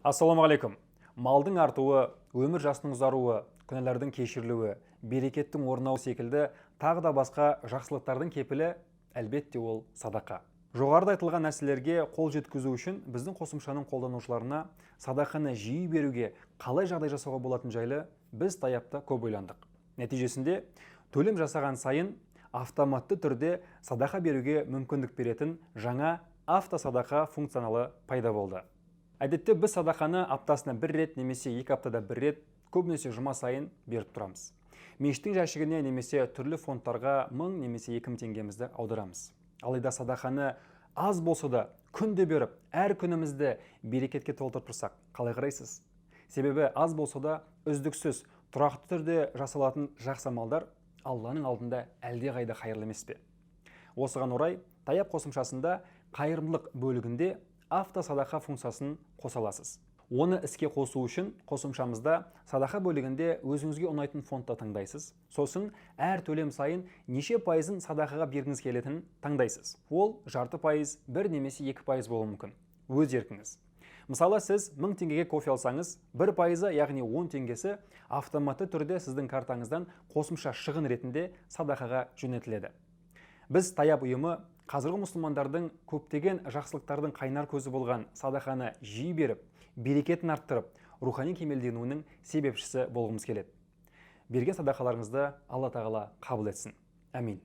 Ассалаумағалейкум. Малдың артуы, өмір жасының ұзаруы, күнәлардың кешірілуі, берекеттің орнауы секілді тағы да басқа жақсылықтардың кепілі, әлбетте, ол садақа. Жоғарыда айтылған нәрселерге қол жеткізу үшін біздің қосымшаның қолданушыларына садақаны жиі беруге қалай жағдай жасауға болатын жайлы біз таяпта көп ойландық. Нәтижесінде төлем жасаған сайын автоматты түрде садақа беруге мүмкіндік беретін жаңа автосадақа функционалы пайда болды. Әдетте біз садақаны аптасына бір рет немесе 2 аптада бір рет, көбінесе жұма сайын беріп тұрамыз. Мешіттің жәшігіне немесе түрлі фондтарға 1000 немесе 2000 теңгемізді аударамыз. Алайда садақаны аз болса да күнде беріп, әр күнімізді берекетке толтырып тұрсақ, қалай қарайсыз? Себебі аз болса да үздіксіз, тұрақты түрде жасалатын жақсы амалдар Алланың алдында әлдеқайда қайырлы емес пе? Осыған орай таяп қосымшасында қайырымдылық бөлігінде автосадақа функциясын қоса аласыз. Оны іске қосу үшін қосымшамызда садақа бөлігінде өзіңізге ұнайтын фондты таңдайсыз. Сосын әр төлем сайын неше пайызын садақаға бергіңіз келетінін таңдайсыз. Ол жарты пайыз, 1 немесе 2% болуы мүмкін, өз еркіңіз. Мысалы, сіз 1000 теңгеге кофе алсаңыз, 1%-ы, яғни 10 теңгесі автоматты түрде сіздің картаңыздан қосымша шығын ретінде садақаға жөнелтіледі. Біз, таяп ұйымы, қазіргі мұсылмандардың көптеген жақсылықтардың қайнар көзі болған садақаны жиі беріп, берекетін арттырып, рухани кемелденуінің себепшісі болғымыз келеді. Берген садақаларыңызды Алла Тағала қабыл етсін. Әмин.